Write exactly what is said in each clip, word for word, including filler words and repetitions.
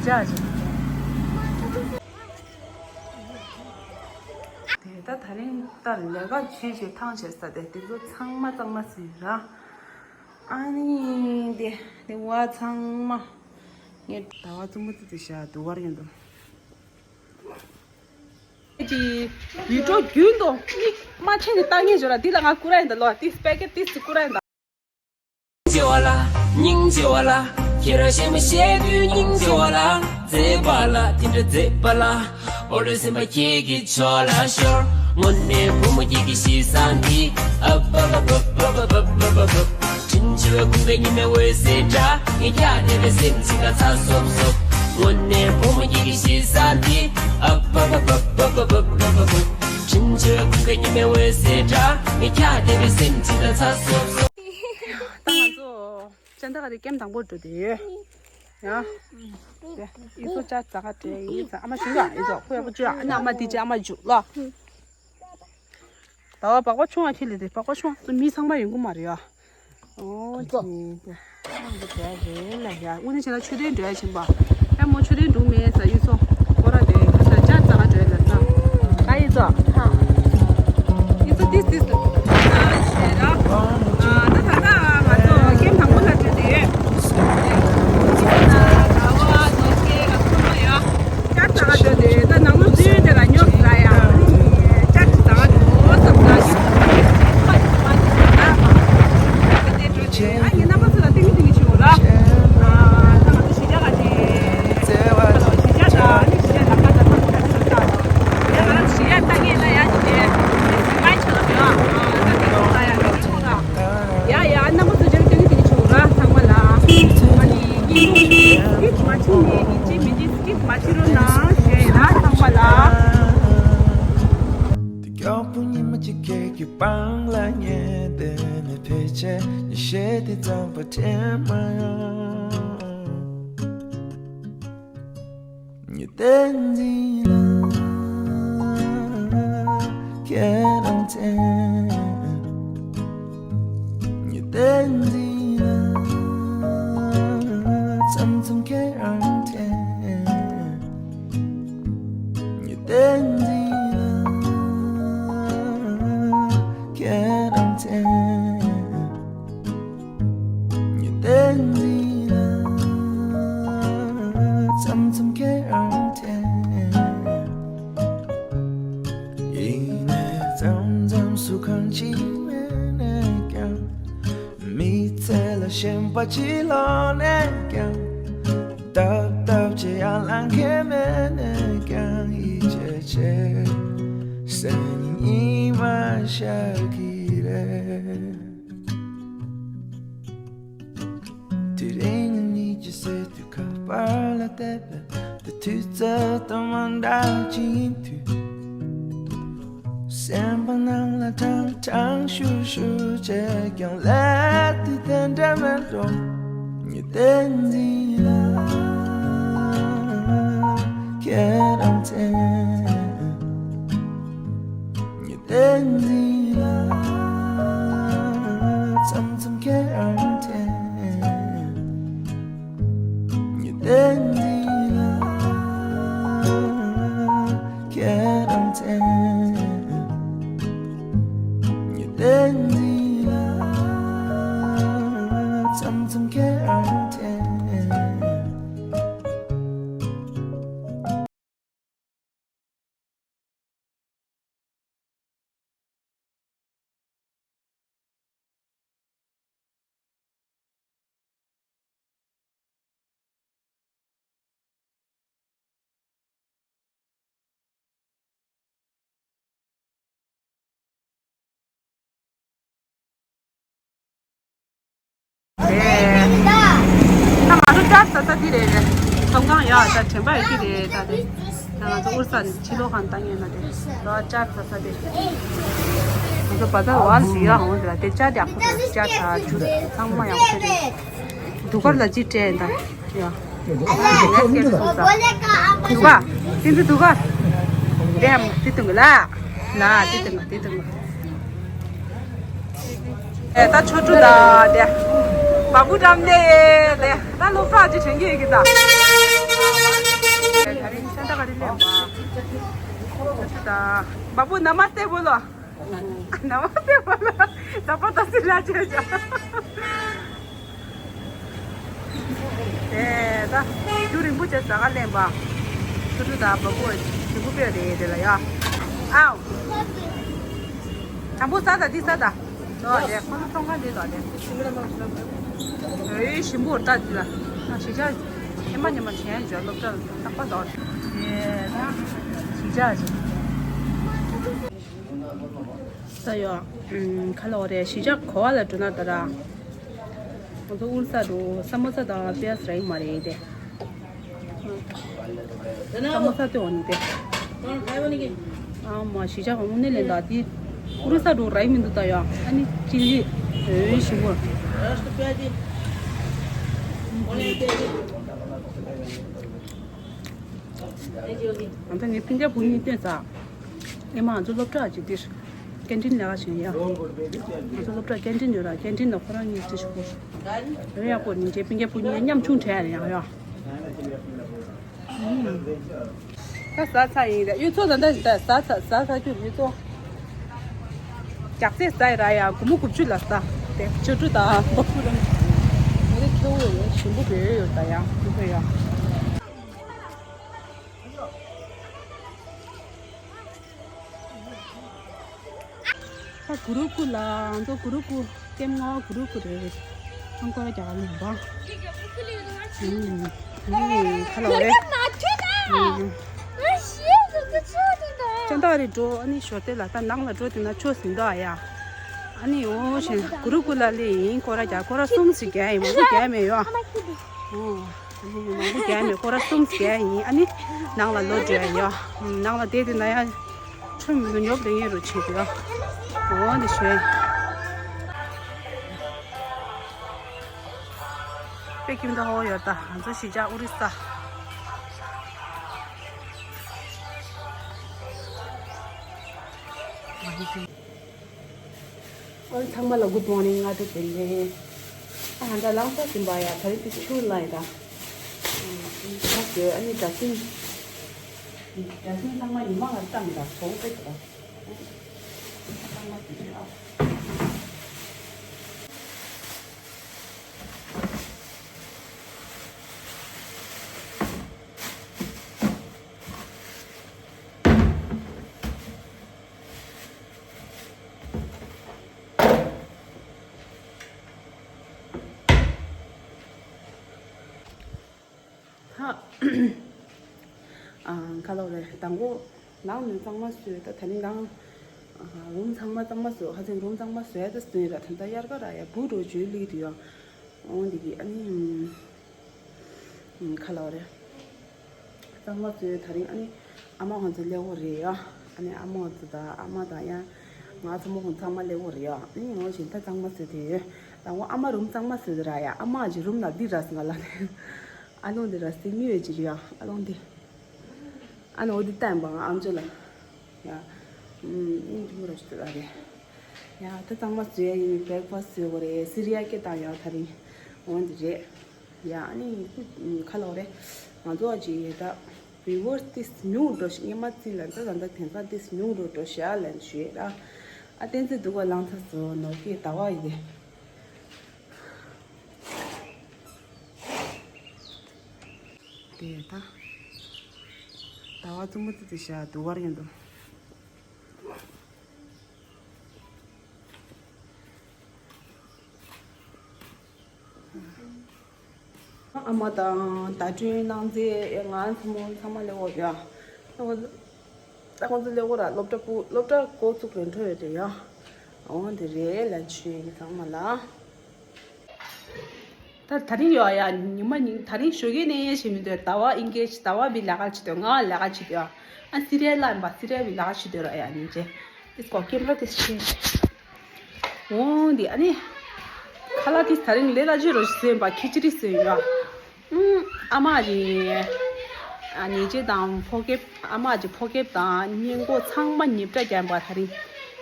ཡ་ཅིག་དེ་ད་ད་རིང་ད་ལས་ཀ་བྱེད་བྱེད་ཐང་བྱེད་ས་དེ་དེ་ཚོ་ཚང་མ་གཙང་མ་ཟིན་ར། ཨ་ནི་དེ་དེ་བ་ཚང་མ་ངས་ཟླ་བ་རྩུབ་མོ་ཙི་ཙི་བཞག་དུ་བར་ཡོང་དུ། ཅི་བི་ཌིའོ་རྒྱུན་དུ་མིག་མ་ཕྱེ་ནས་ལྟ་ངེས་བྱོས་ར། འདི་ལ་ང་བསྐུར་ར་ཡིན་ད་ལོ། འདི་སྤེ་ཀེ་ཏིས་བསྐུར་ར་ཡིན་ད། སྙིང་རྗེ་བ་ལ། སྙིང་རྗེ་བ་ལ། ཁྱེད་རང་ཤེས་མ་ཤེས་དུས་སྙིང་རྗེ་བ་ལ། མཛེས་པ་ལ་དེ་འདྲ་མཛེས་པ་ལ། འོ་རེ་སེམས་པ་ཁྱེད་ཀྱི་ཕྱོགས་ལ་ཤོར། དངོས་གནས་བུ་མོ་ཁྱེད་ཀྱི་གཤིས་བཟང་འདི། ཨབ་ཨབ་ཨབ་ཨབ་ཨབ་ཨབ་ཨབ་ཨབ། དྲིན་ཆེ་བའི་ཁུངས་ཀྱི་ཉི་མའི་འོད་ཟེར་འདྲ། ངས་ཀྱང་དེ་རེ་སེམས་ཅིག་ལ་ཚ་སོབ་སོབ། དངོས་གནས་བུ་མོ་ཁྱེད་ཀྱི་གཤིས་བཟང་འདི། ཨབ་ཨབ་ཨབ་ཨབ་ཨབ་ཨབ་ཨབ་ཨབ། དྲིན་ཆེ་བའི་ཁུངས་ཀྱི་ཉི་མའི་འོད་ཟེར་འདྲ། ངས་ཀྱང་དེ་རེ་སེམས་ཅིག་ལ་ཚ་སོབ་སོབ། ད་ང་ཚོ་ཅན་ད་ག་དེ་ཀེམ་དང་པོ་འགྲོ་དེ་ཡོད། ཡ། དེ་ཡི་ཚོ་ཅ་ཙ་ག་དེ་ཡི་ཚ་ཨ་མ་ཞུ་ཡ་ཡི་ཚོ་ཁོ་ཡ་པོ་ཅུ་ཨ་ནི་ཨ་མ་དེ་ཅི་ཨ་མ་འཇུག་ལ། ད་བ་སྦག་པ་ཆུང་བ་ཁྱེར་ལས་དེ་སྦག་པ་ཆུང་བ་ཚོ་མི་ཚང་མ་ཡོང་གི་མ་རེད་ཡ། ཨོ་ཅི་དེ་ཚང་གི་དེ་རེད་ལ་ཡ། དངོས་གནས་བྱས་ན་མཆོད་རྟེན་འགྲོ་ཡ་ཕྱིན་པ། ཨ་མོ་མཆོད་རྟེན་འགྲོ་མེད་ས་ཡུལ་ཚོ་ཁོ་ར་དེ་ཁ་ས་ཅ་ཙ་ག་འགྲོ་ཡ་ལ་ས། ཨ་ཡི་ཚོ། ཡི་ཚོ་ཏིས་ཏིས། ཨ་ད་ད་ད་ང་ཚོ་ཀེམ་དང་པོ་ལ་འགྲོ་དེ་ཡོད། ཅ་ཙ་ག་འགྲོ་དེ་ད་ནང་ལོ་བདུན་དེ་ལ་ཉོ་ཟ་ཡ། ཅ་ཙ་ག་འགྲོ་བསམ་ན་ཡིན། ཨ་ངའི་རྣམ་པ་ཚོ་ལ་ཏིང་ངེ་ཏིང་ངེ་བྱེད་དགོས་ལ། ཨ་ད་ང་ཚོ་གཞིས་ཆགས་ཀ་ཅིག་གཞིས་ཆགས་ད་ནི་གཞིས་ཆགས་ད་ཁ་ད་ད་ཁ་ད་ད་ད་ཡ་ང་རང་གཞིས་ཆགས་ལྟ་ངེས་ལ་ཡ་ཅིག་ངའི་སེམས་ཁ་ཆེ་ལ་མེད་ཨ། ད་ད་ད་ཡ་ང་ཚོ་ལ་ཡ་ཡ་རྣམ་པ་ཚོ་ཅིག་ཏིང་ངེ་ཏིང་ངེ་བྱེད་དགོས་ལ་ཚང་མ་ལ། ཨ་ནི་ཡིན་ཡིན་མ་བྱུང་ནས་ཡིན་ཅིག་མིན་ཅིག་སྐྱིད་མ་བྱེད་རོགས་གནང་ཞེས་ཡ་ཚང་མ་ལ། དེ་མགྱོགས་པོ་ཉི་མ་གཅིག་ཁྱེད་ཀྱི་པང་ལ་ཉལ་བསྡད་ནས་ཕལ་ཆེར་ཉི་ཤེལ་དེ་ཙམ་པ་དྲན་མ་ཡོང་། ཉི་ཟླ་འཛིན་ལ་ཁྱེད་རང་དྲན། ཉི་ཟླ་འཛིན་ལ་མཚམས་མཚམས་ཁྱེད་རང་དྲན། ཉི་ཟླ་འཛིན་ལ་ཁྱེད་རང་དྲན། ཉི་ཟླ་འཛིན་ལ་མཚམས་མཚམས་ཁྱེད་རང་དྲན། ཡིན་ནའི་མཚམས་མཚམས་སུ་གང་ཅི་མེད་ནས་ཀྱང་། མི་ཚེ་ལ་ཞེན་པ་ཅི་ལོག་ནས་ཀྱང་། ཏག་ཏག་ཅེས་ཡར་ལངས་མཁན་མེད་ནས་ཀྱང་། ཡིད་ཆེས་བྱེད་སེམས་ཉིད་མ་ཤར་གི་རེད། དེ་རིང་ཉིད་ཀྱི་སྲིད་དུ་ཁ་པར་ལ་བལྟས་པས། དེ་དུས་ཚོད་དང་མ་འདྲ་ཅིག་ཡིན་དུས། སེམས་པ་ནང་ལ་ཀྲང་ཀྲང་ཤུར་ཤུར་བྱས་ཀྱང་། ལས་དེ་དེ་འདྲ་མེད་འགྲོ། ཉི་ཟླ་འཛིན་ལ་ཁྱེད་རང་དྲན། ཉི་ཟླ་འཛིན་ལ་མཚམས་མཚམས་ཁྱེད་རང་དྲན། ཉི་ཟླ་འཛིན་ལ་ཁྱེད་རང་དྲན། ཉི་ཟླ་འཛིན་ལ་མཚམས་མཚམས་ཁྱེད་རང་དྲན། ད་ང་ཚོ་ཅ་ཙ་ས་འདི་རེད། ཚོང་ཁང་ཡག་ད་དྲན་པ་ཡོད་ཀྱི་རེད་ད་དེ། ད་ང་ཚོ་ཨུར་ས་ནས་ཕྱི་ལོགས་ཁང་ལྟ་ཉན་ན་དེ་ལོ་ཅ་ཙ་ས་དེ། ང་ཚོ་བ་ཙ་ཝལ་ཟི་ཡ་ཧོང་ཟི་ལ་དེ་ཅ་དེ་ཨ་ཁུ་དེ་ཅ་ད་ཇུ་ཚང་མ་ཡག་པོ་རེད། དུ་གར་ལ་ཅི་སྤྲད་ད་ཡ། དུ་གར་ཏིན་ཙི་དུ་གར་དེ་མོ་དེ་དུང་གི་ལ་ལ་དེ་དུང་གི་དེ་དུང་གི། ཨེ་ད་ཆོ་འཕྲུལ་དང་དེ། བ་སྤུ་འགྲམ་ནས་དེ། ད་སློབ་གྲྭ་ཅིག་དྲན་གྱི་ཡོད་ཀྱི་ད། ཤ་འདྲ་ག་རེ་ལེན་པ། ད་བ་བུ་ན་མ་སྟེ་བོ་ལོ། ན་མ་སྟེ་བོ་ལོ། ད་པ་ད་སི་ལ་ཆེ་ཆ། ཨེ་ད་རྒྱུ་རིང་པོ་བྱས་ཟ་ག་ལེན་པ། ཆུ་ཆུ་ད་བ་བུ་ཞིམ་པོ་དཔེ་རེད་དེ་ལ་ཡ། ཨའོ། དང་པོ་ཟ་ད་འདི་ཟ་ད། ལོ་རེ་ཁོང་ཚོ་ཚོང་ཁང་འདི་ལོ་རེ། ཨེ་ཞིམ་པོ་ད་འདི་ལ། ཨ་ཞི་ཅག་ཉི་མ་ཉི་མ་བྱས་འཇོག་སློབ་གྲྭ་ལ་རྟག་པ་འདོགས། ཨེ་ད་ཞི་ཅག་ཅིག་ད་ཡོ། ཁ་ལོ་རེ་ཞི་ཅག་གོ་བ་ལ་འགྲོ་ན་ད་ར། ང་ཚོ་ཨུ་རུ་ས་འགྲོ་ས་མོ་ས་དང་པི་ཡ་སི་ར་ཡིན་མ་རེད་དེ། ཀ་མོ་ས་ཏེ་འོ་ནི་ཏེ། ཨ་མ་ཞི་ཅག་ག་དངོས་གནས་ལས་ད་དེ་ཨུ་རུ་ས་འགྲོ་ར་ཡི་མི་འདུག་ད་ཡ། ཨ་ནི་ཅི་ལི་འོན་ཞིམ་པོ། ང་ཚོ་ངའི་སྤུན་ཀྱག་བུ་གཉིས་བསྟན་ས། ཨེ་མ་ང་ཚོ་སློབ་གྲྭ་ཅིག་ཏེ། ཀན་ཊིན་ལས་ཀ་བྱེད་ཡ། ང་ཚོ་སློབ་གྲྭ་ཀན་ཊིན་ཡོད་ར། ཀན་ཊིན་ནང་ཁོ་རང་གཉིས་ཅི་ཞིག་གོ། རེ་ཡག་པོ་ནི་རྗེ་སྤུན་ཀྱག་བུ་གཉིས་མཉམ་ཆུང་བྲལ་ཡ་ཡང་ཡ། ད་ཟ་ཚ་ཡིན་རེད། གཡུ་མཚོ་ད་ལྟ་ད་ཟ་ཚ་ཟ་ཚ་རྒྱུ་གཡུ་མཚོ། རྒྱག་རྩེ་ཟ་ཡི་ར་ཡ། དགུ་མོ་དགུ་བཅུ་ལ་ཟ། དེ་ཆུ་ཀྲུ་དང་འབབ་ཕུ་རམ། མོ་རེ་ཁྱེའུ་ཡོད་ཞིམ་པོ་བེ་ཡོད་ད་ཡ། དུ་ཁོ་ཡ། ད་གུ་རུ་ཀུ་ལ་ང་ཚོ་གུ་རུ་ཀུ་ཀེམ་ལྔ་པ་གུ་རུ་ཀུ་རེད། ཨང་ཀོ་ར་རྒྱ་གར་ལུང་པ། ཨུམ། ཨུམ། ཁ་ལོ་རེ། ཨུམ། ཅན་ད་རེ་འགྲོ་ཨ་ནི་ཞོར་དེ་ལ་ད་ནང་ལ་འགྲོ་དེ་ན་ཆོས་ཟིན་དོ་ཨ་ཡ། ཨ་ནི་འོ་ཞེ་གུ་རུ་ཀུ་ལ་ལེ་ཡིན་ཀོ་ར་རྒྱ་ཀོ་ར་གསུམ་ཞིག་རྒྱ་ཡིན་མང་པོ་རྒྱ་མེད་ཡོ། ཨོ། ཨ་ནི་མང་པོ་རྒྱག་མེད་ཁོ་ར་གསུམ་རྒྱག་ཡིན། ཨ་ནི་ནང་ལ་ལོག་འགྲོ་ཡ་ཡོད། ནང་ལ་བསྡད་དེ་ན་ཡ་ཁྲོམ་མི་ཉོབ་དེ་ངེས་རུ་བྱེད་དེ་ཡོད། འོ་འདི་ཞོན། དཔེ་ཁྱིམ་ད་ཧོ་ཡོད་ད་ང་ཚོ་གཞིས་ཆགས་ཨོ་རི་ས། ཨོ་ཚང་མ་ལ་good morning སྔ་དྲོ་བདེ་ལེགས། ཨ་ཧ་ད་ལངས་ས་ཟིན་པ་ཡ་ད་རེས་དེ་ཆུ་ལ་ཡ་ད། ཨ་ཟོས་ཨ་ནི་ད་ཐིང་། ད་ཐིང་ཚང་མ་ཉི་མ་ལ་བཏང་ད་བོག་པེ་ད། ཚང་མ་དེ་ཆུ་ཨ། ཧ། ཨ་ཁ་ལོ་རེ་དང་པོ་ནང་ནས་གཙང་མ་བཟོས། ད་ད་ནི་གང་རུམ་ཚང་མ་གཙང་མ་བཟོས། ཧ་ཅང་རུམ་གཙང་མ་བཟོས་ད་བཟོས་ར། ད་ལྟ་དབྱར་ཁ་ར་ཡ་བུ་འགྲོ་བཅུ་ལི་དུ་ཡ། འོང་འདི་གི་ཨ་ནི། ཁ་ལོ་རེ། གཙང་མ་བཟོས་ད་རིང་ཨ་ནི་ཨ་མ་ང་ཚོ་སླེབས་ཡོད་རེད་ཡ། ཨ་ནི་ཨ་མ་ང་ཚོ་དང་ཨ་མ་དང་ཡ། ང་ཚོ་མོ་ཁོང་ཚང་མ་སླེབས་ཡོད་རེད་ཡ། ཨ་ནི་ངོ་བཞིན་ད་གཙང་མ་བཟོས་དེ་ཡོད། ད་ངོ་ཨ་མ་རུམ་གཙང་མ་བཟོས་དེ་ར་ཡ། ཨ་མ་ཅི་རུམ་ལ་འདི་ར་སི་ང་ལ་ནི། ཨ་ལོང་འདི་ར་སི་ཉུ་ཡོད་ཅི་རེད་ཡ། ཨ་ལོང་འདི། ཨ་ནི་འོ་འདི་བསྟན་པ་ང་ཨམ་ཅོ་ལ། ཡ། ཨུམ་ཨིན་ཅི་མོ་ར་ཞིག་ད་རེད། ཡ་ད་གཙང་མ་བཟོས་ཡ་ཡིན། བྷེག་ཕ་སི་བཟོས་ཡོད་རེད། སི་རི་ཡ་སྐྱེ་བཏང་ཡ་ད་རིང་། འོ་འདི་རེད། ཡ་ཨ་ནི་ཁ་ལོ་རེ། ང་ཚོ་ཨ་ཅེ་ཡེ་ད་བི་ཝར་ཏིས་ཉུང་འགྲོ་ཞིག་ངེས་མ་རྩིས་ལ་ད་ད་ད་དེང་སང་ཏིས་ཉུང་འགྲོ་འགྲོ་ཤ་ལན་ཞུ་ཡེ་ར། ཨ་བསྟན་འཛིན་སྡུག་ག་ལང་ཚ་བཟོ་ནོར་གྱི་ཟླ་བ་ཡི་དེ། དེ་ད་ཟླ་བ་བཙུན་མོ་ཏི་ཏི་ཤ་སྡུག་གར་ཡོང་འདུག་ཨ་མ་དང་ཟླ་སྒྲོན་གནང་རྗེས་ང་ཚོ་མོ་ཚང་མ་སླེབས་ཡོད་ཡ། ད་ཁོང་ཚོ་སླེབས་ཡོད་ར། སློབ་གྲྭ་སློབ་གྲྭ་འགོ་བཙུགས་རན་འགྲོ་ཡོད་རེད་ཡ། འོ་འདི་རེད་ལ་ཆུ་ཡིན་ཚང་མ་ལ། ད་ད་རིང་ཡོད་ཡ་ཉི་མ་ཉིན་ད་རིང་ཞོགས་ཀས་ནས་ཞེས་མི་འདོད་ཟླ་བ་ཨིན་སྐད་ཟླ་བ་བི་ལ་ཁ་ཆི་འདོད་ང་ལ་ཁ་ཆི་འདོད་ཨ་སི་རེ་ལ་ཡིན་པ་སི་རེ་བི་ལ་ཁ་ཆི་འདོད་ར་ཡ་ཉིན་ཅེ། ཨིས་ཀོ་ཀེམ་ར་ཏིས་ཆེ། འོང་འདི་ཨ་ནི། ཁ་ལག་ཏིས་ད་རིང་ལས་ལ་ཅི་རོ་ཞིག་ཟོས་པ་ཁི་ཅི་རི་ཟོས་ཡོད། ཨུམ། ཨ་མ་རི། ཨ་ནི་ཅི་དང་ཕོ་སྐྱེབ་ཨ་མ་ཅི་ཕོ་སྐྱེབ་དང་སྙིང་གོ་ཚང་མ་ཉིབ་སྒྲ་རྒྱབ་པ་ད་རིང་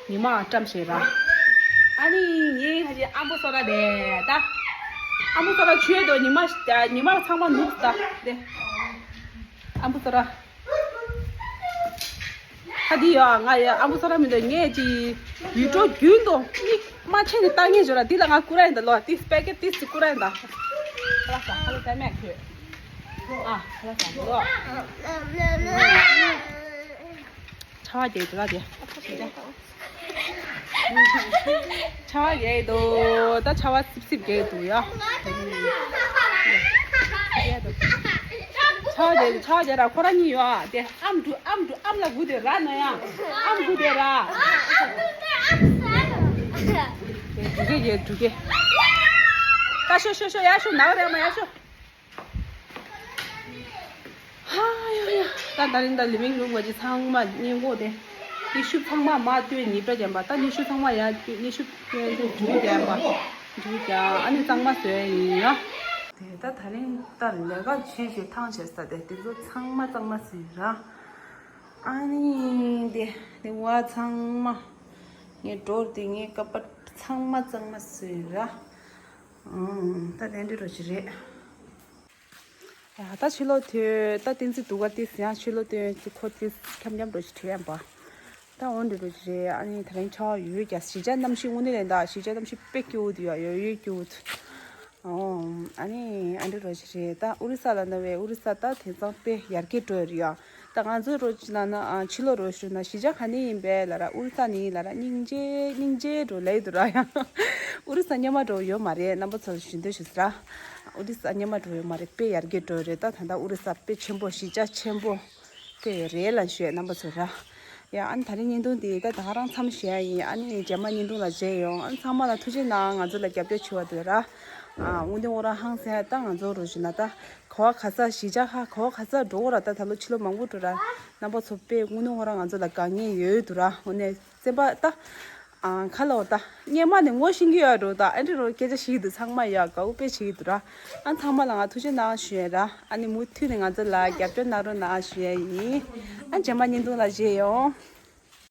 ཉི་མ་བཀྲམ་བྱས་ར། ཨ་ནི་ངའི་ཁ་ཅི་ཨ་མོ་སོ་ར་དེ་ད། ཨ་མོ་སོ་ར་ཆུའི་དོ་ཉི་མ་ཉི་མ་ཚང་མ་ནུབ་ད་དེ། ཨ་མོ་སོ་ར། ད་འདི་ཡོད་ང་ཡ་ཨ་མོ་ས་ར་མི་འདུག་ངས་ཅི་ཡུལ་གྲོགས་རྒྱུན་དུ་མིག་མ་ཆེ་ནས་ལྟ་ངེས་བྱོས་ར། འདི་ལ་ང་ཀུ་ར་ཡིན་ད་ལོ། ཏིས་པེ་ཀེ་ཏིས་ཀུ་ར་ཡིན་ད། ཧ་ལ་ས་ཧ་ལ་ས་མེད་ཁྱོད། ཨ་ཧ་ལ་ས་ལོ། ཆ་བ་རྒྱལ་དུ་ལ་དེ། ཆ་བ་རྒྱལ་དུ་ད་ཆ་བ་སིབ་སིབ་རྒྱལ་དུ་ཡ། ཆ་བ་རྒྱལ་དུ་ཆ་བ་རྒྱལ་ར་ཁོ་ར་གཉིས་ཡོད་ཨ་དེ། ཨམ་འགྲུ་ཨམ་འགྲུ་ཨམ་ལ་སྒུག་དེ་ར་ན་ཡ། ཨམ་སྒུག་དེ་ར། འགྲུ་གེ་རྒྱལ་འགྲུ་གེ། ད་ཤོ་ཤོ་ཤོ་ཡ་ཤོ་ནའོ་རེ་མ་ཡ་ཤོ། ཧ་ཡ་ཡ། ད་ད་རིང་ད་ལི་ཝིང་རུམ་ག་ཅི་ཚང་མ་སྙིང་པོ་དེ། ནི་ཤུབ་ཚང་མ་མ་ལྟོས་ཉིས་པ་རྒྱབ་པ། ད་ནི་ཤུབ་ཚང་མ་ཡ་ནི་ཤུབ་ཀྱོན་དེ་འགྲུལ་རྒྱབ་པ། འགྲུལ་རྒྱབ་ཨ་ནི་གཙང་མ་བཟོས་ཡིན་ཡ། དེ་ད་ད་རིང་ད་ལས་ཀ་བྱེད་བྱེད་ཐང་བྱེད་ས་དེ་དེ་ཚོ་ཚང་མ་གཙང་མ་བཟོས་ར། ཨ་ནི་དེ་དེ་བ་ཚང་མ་ངའི་ཌོར་དེ་ངའི་ཀ་པར་ཚང་མ་གཙང་མ་བཟོས་ར། ཨང་ད་དེ་འདྲ་རོ་ཞིག་རེད། ཡ་ད་ཕྱི་ལོགས་ཐོན་ད་བསྟན་འཛིན་སྡུག་ག་ཏིས་ཡང་ཕྱི་ལོགས་ཐོན་ཅིག་ཁོ་ཏིས་འཁྱམ་འཁྱམ་འགྲོ་ཞིག་བྲོས་ཡང་པ། ད་འོ་འདྲ་འགྲོ་ཞིག་རེད། ཨ་ནི་ད་རིང་ཆར་པ་ཡོད་ཀྱང་གཞིས་ཆགས་གནམ་གཤིས་དངོས་གནས་ལན་ད་གཞིས་ཆགས་གནམ་གཤིས་དཔེ་སྐྱིད་པོ་འདུག་ཡ། ཡོད་ཡོད་སྐྱིད་པོ་འདུག་ཨོ་ཨ་ནི་ཨ་འདྲ་འགྲོ་ཞིག་རེད། ད་ཨོ་རི་ས་ལ་ན་བའི་ཨོ་རི་ས་ད་དེང་སང་དཔེ་ཡར་རྒྱས་འགྲོ་ཡ་རེད་ཡ། ད་ང་ཚོའི་རོ་ཅི་ན་ན་ཨ་ཕྱི་ལོགས་རོ་ཞུ་ན་གཞིས་ཆགས་ག་ནས་ཡིན་པས་ལ་ར། ཨོ་རི་ས་ནས་ལ་ར་སྙིང་རྗེ་སྙིང་རྗེ་འགྲོ་ལེ་འདུག་ར་ཡ། ཨོ་རི་ས་སྙན་མ་འགྲོ་ཡོད་མ་རེད། རྣམ་པ་ཚོ་ཞུ་འདོད་ཞུ་ཟེར་ར། ཨོ་རི་ས་སྙན་མ་འགྲོ་ཡོད་མ་རེད། དཔེ་ཡར་རྒྱས་འགྲོ་རེད། ད་ད་ལྟ་ཨོ་རི་ས་དཔེ་ཆེན་པོ་གཞིས་ཆགས་ཆེན་པོ་དཔེ་ཡོད་རེད་ལ་ཞུ་ཡ་རྣམ་པ་ཚོ་ར། ཡ་ཨ་ནི་ད་རིང་བརྙན་ཐུང་འདི་ད་ད་ག་རང་མཚམས་བཞག་ཡིན། ཨ་ནི་རྗེས་མ་བརྙན་ཐུང་ལ་མཇལ་ཡོང་། ཨ་ནི་ཚང་མ་ལ་ཐུགས་རྗེ་གནང་། ང་ཚོ་ལ་རྒྱབ་སྐྱོར་བྱེད་པ་འདུག་ར། ཨ་དངོས་གནས་ཁོ་རང་ཧང་སང་ད་ང་ཚོ་རོ་ཞུ་ན་ད། ག་བ་ག་ས་གཞིས་ཆགས་ཧ་ག་བ་ག་ས་འགྲོ་གོ་ར། ད་ད་ལོ་ཕྱི་ལོ་མང་པོ་འགྲོ་ར། རྣམ་པ་ཚོ་དཔེ་དངོས་གནས་ཁོ་རང་ང་ཚོ་ལ་དགའ་ངེས་ཡོད་འདུག་ར། དངོས་གནས་སེམས་པ་ད་ཨ་ཁ་ལོ་ད་སྙན་མ་ནས་ངོ་ཤེས་ཀྱི་ཡོད་འགྲོ། ད་ཨ་འདྲི་རོ་སྐད་ཆ་ཞིག་འདུག་ཚང་མ་ཡ་དགའ་བོ་དཔེ་བྱེད་ཀྱི་འདུག་ར། ཨ་ཚང་མ་ལ་ང་ཐུགས་རྗེ་གནང་ཞུ་ཡ་ར། ཨ་ནི་མུ་མཐུད་ནས་ང་ཚོ་ལ་རྒྱབ་སྐྱོར་གནང་རོགས་གནང་ཞུ་ཡ་ཡིན། ཨ་རྗེས་མ་བརྙན་ཐུང་ལ་མཇལ་ཡོང་།